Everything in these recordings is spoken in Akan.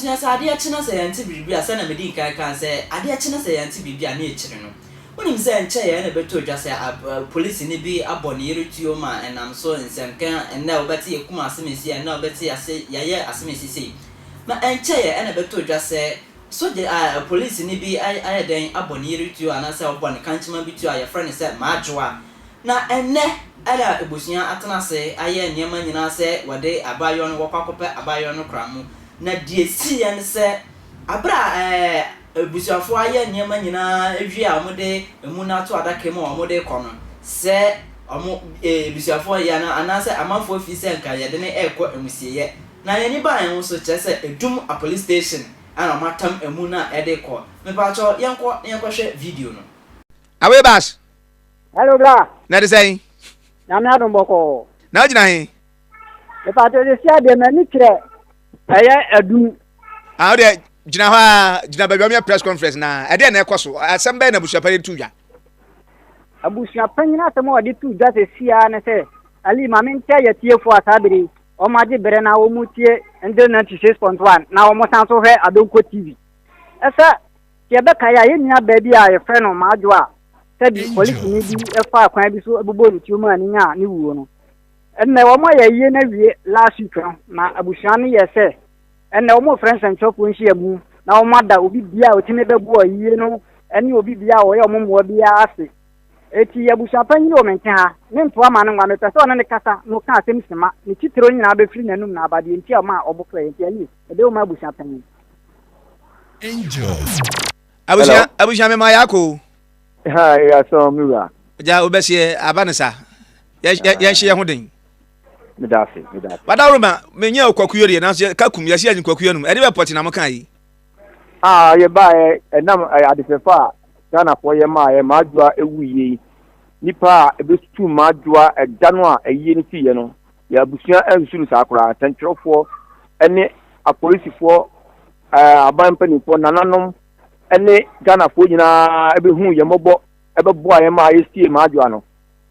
Abusua, sɛ adeɛ kye na sɛ yɛnte biribi a, sɛnea medii kan kaa sɛ adeɛ kye na sɛ yɛnte biribi a na akyiri no. Wonim sɛ ɛnkyɛeɛ na ɛbɛtɔ dwa sɛ polisini bi abɔ ne yere tuo ma ɛnam so nsɛnka, ɛnnɛ wobɛte yɛkum asemesi, ɛnnɛ wobɛte ase yɛayɛ asemesi sei. Na ɛnkyɛeɛ na ɛbɛtɔ dwa sɛ sogya a polisini bi ayɛ dɛn abɔ ne yere tuo anaasɛ ɔbɔ ne kankyema bi tuo a yɛfrɛ no sɛ Madwoa. Na ɛnnɛ na abusua atena ase ayɛ nneɛma nyinaa sɛ wɔde abaayewa no wɔkɔ akɔpɛ abaayewa no kora mu. Na deɛ ɛsiiɛ ne sɛ, berɛ a abusuafoɔ ayɛ nneɛma nyinaa awie a wɔde amu no ato adaka mu a wɔde rekɔ no, sɛ wɔn abusuafoɔ yɛ anaa anaasɛ amanfoɔ fii sɛ nka yɛde no rekɔ amusieeɛ. Na yɛn ani baa yɛn ho so, kyerɛ sɛ Adum Apolice Station na wɔatam amu no a ɛde rekɔ. Mepakyɛw, yɛnkɔ na yɛnkɔhwɛ video no. Away bus. Hello bra. Na ɛte sɛn? Nyame adom bɔkɔɔ. Na wogyina he? Mepatɔ sisi adeɛ m'ani kyerɛ ɛyɛ adum. Ah, wodeɛ gyina hɔ a gyina baabi a wɔyɛ press conference na ɛdeɛ na ɛkɔ so asɛm bɛyɛ na abusua panyin to dwa. Abusua panyin asɛm a ɔde to dwa sisi ara ne sɛ Ali ma menkyɛ yɛ tiefo a saa bere yi wɔn agye bere na wɔn tie Ndre 96.1 na wɔn san so hwɛ Adonko TV. Ɛsɛ Sɛ yɛbɛkae a, yɛn nuabaa bi a wɔfrɛ no Madwo a sɛbi polisini bi faa kwan bi so bobɔɔ ne tuo maa no nyaa ne wuo no, ɛnnɛ wɔayɛ ayie no awie last week no, na abusua no yɛɛ sɛ ɛnnɛ wɔrefrɛ nsɛnkyerɛwfoɔ nhyiamu na wɔada obi biara a ɔtumi bɛboa ayie no ne obi biara a ɔyɛ wɔn mmoa biara ase. Eti abusua panyin wɔ me nkyɛn ha, ne ntoa ma no nwa, mepɛ sɛ ɔne no kasa na ɔka asɛm sima, ne titire no nyinaa bɛfiri n'anum na aba, deɛ nti a ɔmaa ɔbofrɛɛ, enti Alice, mede wo ma abusua panyin. Angel. Abusua abusua mi ma ya ko. Ha ya sɔn mi wura. Ja o bɛ seɛ aba ne sa. Yɛ yɛ yɛn hyɛ yɛn ho den. Me da ase me da ase. Wadaworo ma me nyɛ okwakuyo deɛ nanso yɛ ka kum yɛsi yɛ nkwakuyo num ɛde bɛ pɔte na mo kan yi. A yɛ ba yɛ ɛnam adefɛfa a Ghanafoɔ yɛ maa yɛ Maadwoa ewu yie yi nipa a ebesutu Maadwoa ɛda no a ɛyie no si yɛ no yɛ abusua ansu no saa koraa nsɛntwerɛfoɔ ɛne apolisifoɔ ɛɛ aban mpanimfoɔ, nananom ne Ghanafoɔ nyinaa bɛhuu yɛn mmɔbɔ bɛboa yɛn ma yɛsiee Maadwoa no.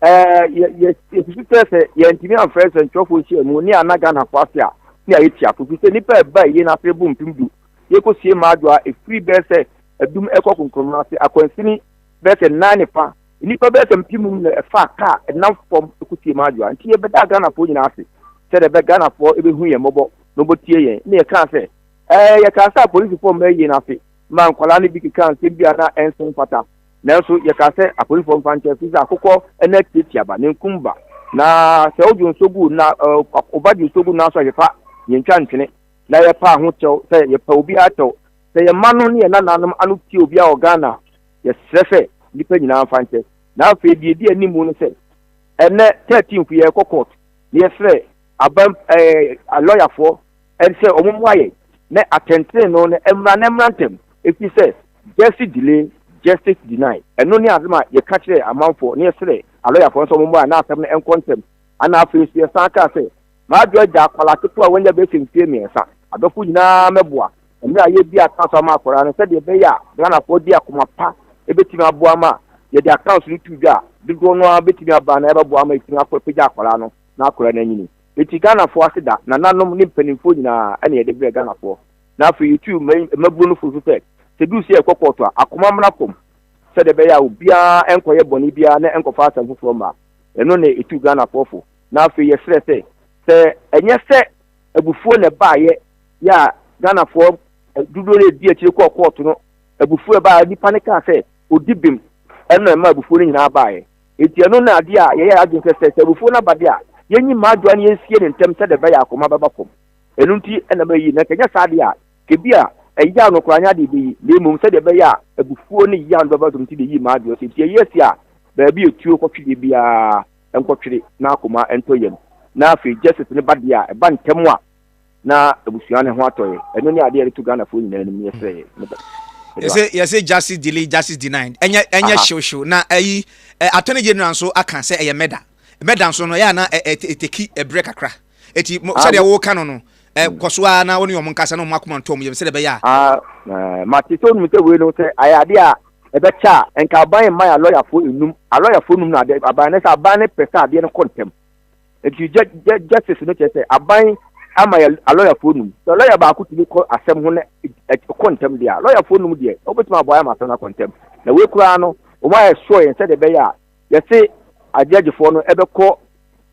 Ɛɛ yɛ yɛ yɛsusu sɛ sɛ yɛntumi amfrɛ nsɛntwerɛfoɔ nhyiamu ne anna Ghanafoɔ ase a, ne ayɛ tiafo firi sɛ nnipa a ɛba yie no ase bu 10,000. Yɛkɔsie Maadwoa ɛfiri bɛyɛ sɛ adum ɛkɔ Konkromno ase akwansini bɛyɛ sɛ nnan ne fa. Nnipa bɛyɛ sɛ 5,000 na ɛfaa kaa ɛnam fam ɛkɔsie Maadwoa. Nti yɛbɛdaa Ghanafoɔ nyinaa ase sɛdeɛ ɛbɛ Ghanafoɔ ɛbɛhu yɛn mmɔbɔ na wɔbɛtie yɛn. Ne yɛkaa sɛ Ɛɛ, yɛkaa sɛ apolisifo mma ayi no ase ma nkwadaa no bi kekaa nsɛm bi a na ɛnsɛ mfata. Nanso yɛkaa sɛ apolisifoɔ mfa nkyɛ ɛfiri sɛ akokɔ na atiatia ba, ne nkum ba. Na sɛ wodwo nsuo gu na wo ba dwo nsuo gu nan so a, yɛfa yɛntwa ntwene. Na yɛpaa ho kyɛw sɛ yɛpa obiara kyɛw. Sɛ yɛn mma no ne yɛn nananom ano tie obiara wɔ Ghana a, yɛsrɛ sɛ nnipa nyinaa mfa nkyɛ. Na afei deɛ ɛdi anim ne sɛ, ɛnnɛ 13th yɛrekɔ court na yɛsrɛ aban ɛɛ alɔyafoɔ Ɛne sɛ wɔmmoa yɛn na atɛntrenee no mmra na ɛmmra ntɛm, ɛfiri sɛ justice delay, justice deny. Ɛno ne asɛm a yɛka kyerɛɛ amanfoɔ na yɛsrɛɛ alɔyafoɔ no sɛ wɔmmoa yɛn na asɛm no nkɔ ntɛm. Ɛna afei nso yɛsan kaa sɛ, M'adwoa agya akwadaa ketewa a wanya bɛyɛ sɛ mfeɛ mmiɛnsa, adɔfo nyinaa mmɛboa mmerɛ a yɛrebue accounts ama akwadaa no sɛdeɛ ɛbɛyɛ a Ghanafoɔ de akoma pa bɛtumi aboa ma yɛde accounts no to dwa a, dodoɔ no ara bɛtumi aba na yɛabɛboa ama yɛatumi akɔ apagya akwadaa no na akwadaa no anyini. Enti Ghanafoɔ ase da, nananom ne mpanimfoɔ nyinaa na yɛde brɛ Ghanafoɔ. Na afei yɛtuu mmabunu no fo nso sɛ, sɛ ɛduru sɛ yɛkɔ kɔɔto a, akoma mmra fam sɛdeɛ ɛbɛyɛ a obiara nkɔyɛ bɔne biara na ɛnkɔfa asɛm foforɔ mma. Ɛno na ɛtuu Ghanafoɔ fo. Na afei yɛsrɛ sɛ, sɛ ɛnyɛ sɛ abufuo na ɛbaeɛ yɛ a Ghanafoɔ dodoɔ no a ɛdi akyire kɔɔ kɔɔto no, abufuo a ɛbaeɛ nnipa no kaa sɛ ɔdi bem, ɛno na ɛmaa abufuo no nyinaa baeɛ. Enti ɛno ne adeɛ a yɛyɛɛ adwene sɛ, sɛ abufuo no aba deɛ a, yɛnyi mmadwoa na yɛnsie no ntɛm sɛdeɛ ɛbɛyɛ a akoma bɛba fam. Ɛno nti na mayi no. Na nka ɛnyɛ saa deɛ a, nka ebia ɛyaw no koraa nyɛ adeɛ a ɛbɛyi, na mmom sɛdeɛ ɛbɛyɛ a abufuo ne yaw no bɛba fam nti na ɛyii mmadwoa. Sɛ enti yɛyi asi a, baabi a etuo kɔtwedeɛ biara nkɔtwere na akoma ntɔ yam. Na afei justice no ba deɛ a, ɛba ntɛm a, na abusua no ho atɔ yɛ. Ɛno ne adeɛ a yɛde to Ghanafoɔ nyinaa anim na yɛsrɛ yɛ. Meda Yɛsɛ yɛsɛ justice delay justice denied. Ɛnyɛ ɛnyɛ hyew hyew na ɛyi attorney general nso aka sɛ ɛyɛ mɛda. Mɛda nso no ɛyɛ ana ɛteki ɛbrɛ kakra. Eti sɛdeɛ wɔka no no kɔ so ara na wɔne wɔn nkasa na wɔn akoma ntɔ wɔn yam sɛdeɛ ɛbɛyɛ a. Ah, mate sɛ onim sɛ wei no sɛ ayɛ adeɛ a ɛbɛkyɛ a nka aban mma yɛ alɔyafoɔ enum alɔyafoɔ enum na aban no sɛ aban no pɛ sɛ adeɛ no kɔ ntɛm. Nti justice no kyerɛ sɛ aban Ama yɛ alɔyafoɔ num. Sɛ lɔya baako tumi kɔ asɛm ho na ɛkɔ ntɛm deɛ a, lɔyafoɔ num deɛ, wobɛtumi aboa ama asɛm no akɔ ntɛm. Na wei koraa no, wɔn ayɛ sure yɛn sɛdeɛ ɛbɛyɛ a yɛse agyɛgyefoɔ no ɛbɛkɔ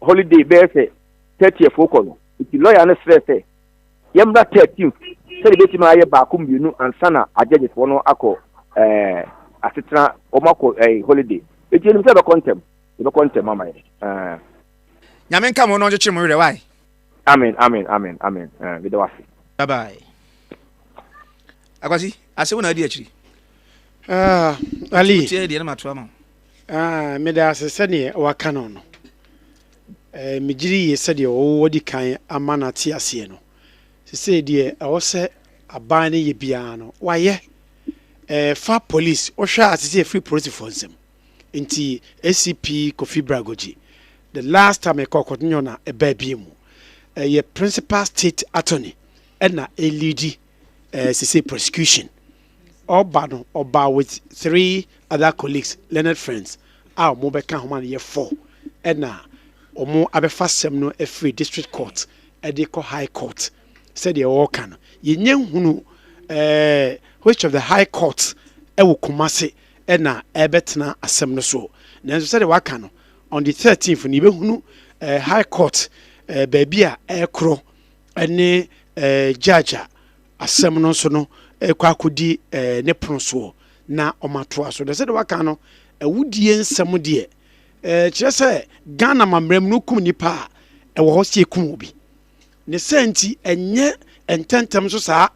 holiday bɛyɛ sɛ 30th kɔ no. Nti lɔya no srɛ sɛ yɛmmra 13th sɛdeɛ ɛbɛtumi ayɛ baako mmienu ansa na agyɛgyefoɔ no akɔ ɛɛ asetena, wɔn akɔ holiday. Nti yɛnim sɛ ɛbɛkɔ ntɛm, ɛbɛkɔ ntɛm ama yɛn. Nyame nka mo na ɔnkyekyere mo werɛ wai. Amen amen amen amen eh, meda wase. Bye bye. Akwasi, ase wo na adi akyiri. Ah, Ali. Wotie deɛ na mato ama wo. Ah, meda ase sɛdeɛ waka no no. Eh, megyere yie sɛdeɛ wɔwɔ di kan ama no ate aseɛ no. Sesei deɛ ɛwɔ sɛ aban no yɛ biara no, wayɛ. Eh, fa police, wohwɛ a sesei ɛfiri polisifoɔ nsam. Nti ACP Kofi Bragogyi, the last time ɛkɔɔ court nyɛ ɔna ɛbaa bie mu. Ɛyɛ principal state attorney ɛna ɛleadi eh, sese prosecution. Ɔba no, ɔba with three other colleagues, learned friends, a wɔn bɛka ho ma no yɛ four, ɛna wɔn abɛfa asɛm no afiri district court ɛde kɔ high court. Sɛdeɛ wɔreka no, yɛnyɛ nhunu eh, which of the high court ɛwɔ Kumasi na ɛrebɛtena asɛm no soɔ. Nanso sɛdeɛ waka no, on the 13th no yɛbɛhunu eh, High Court eh, baabi a ɛrekorɔ ne eh, judge a asɛm no nso no ɛkɔ akɔdi eh, ne pono soɔ na ɔmatoa so. Na sɛdeɛ waka no, awudie nsɛm deɛ eh, kyerɛ sɛ Ghana mammerɛ mu no kum nipa a ɛwɔ hɔ sɛ ɛkum obi. Ne sɛ nti ɛnyɛ ntɛntɛm nso saa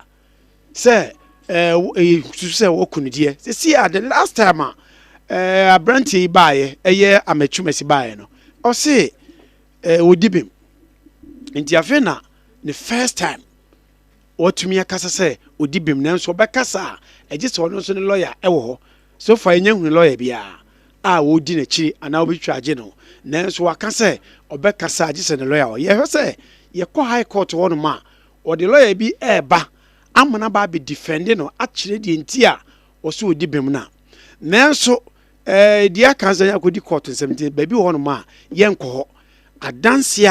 sɛ ɛɛ susu sɛ wɔku no deɛ sisi a the last time a aberanteɛ yi baeɛ, ɛyɛ amatwumasi baeɛ no, ɔse wɔdi bem, nti afei na ne first time wɔtumi akasa sɛ ɔdi bem, nanso ɔbɛkasa a ɛgye sɛ ɔno nso ne lɔya ɛwɔ hɔ. So far yɛnya hunu lɔya biara a wɔdi n'akyiri anaa wɔbɛtwitwa agye no, nanso waka sɛ ɔbɛkasa agye sɛ ne lɔya wɔ. Yɛhwɛ sɛ yɛkɔ high court hɔ nom a, wɔde lɔya bi reba ama no aba abɛdifɛnde no akyerɛ deɛ nti a ɔsɛ ɔdi bem no a. Nanso eh, deɛ aka sɛ yɛakɔdi kɔɔto nsɛm nti baabi wɔ hɔnom a yɛnkɔ hɔ. Adanseɛ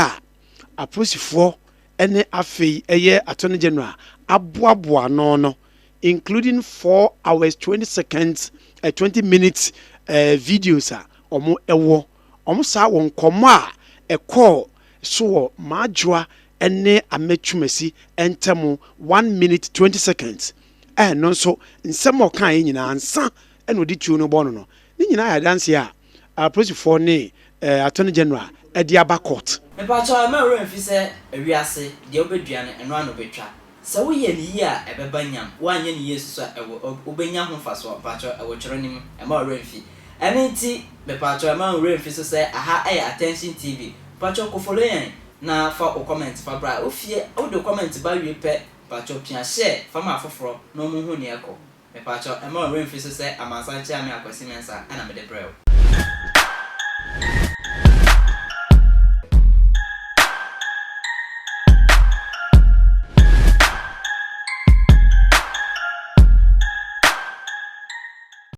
a apolisifoɔ ne afei ɛyɛ attorney general aboaboa ano no, including 4 hours 20 seconds, eh, 20 minutes eh, videos a wɔn ɛwɔ, wɔn saa wɔ nkɔmmɔ a ɛkɔɔ so wɔ Madwoa ne Ahmed Twumasi ntam 1 minute 20 seconds a ɛno nso nsɛm a ɔkaeɛ nyinaa ansa na ɔde tuo no bɔ no no, ne nyinaa yɛ adanseɛ a apolisifoɔ ne Attorney General de aba court. Mepakyɛw mma wo werɛ mfi sɛ wiase, deɛ wobɛdua no, ɛno ara na wobɛtwa. Sɛ woyɛ no yie a, ɛbɛba nyam, woanyɛ no yie nso so a, ɛwɔ, wobɛnya ho mfasoɔ. Mpakyɛw, ɛwɔ twerɛ no mu, mma wo werɛ mfi. Ɛno nti, mepakyɛw mma wo werɛ mfi nso sɛ aha yɛ Attention TV. Mpakyɛw kɔ follow yɛn na fa wo comment fa bra. Wo fie, wode wo comment ba wie pɛ, mpakyɛw pia share fa ma afoforɔ na wɔn hu nea ɛkɔ. Mepakyɛw mma wo werɛ mfi nso sɛ Amansan Kyeame Akwasi Mensah na mede brɛ wo.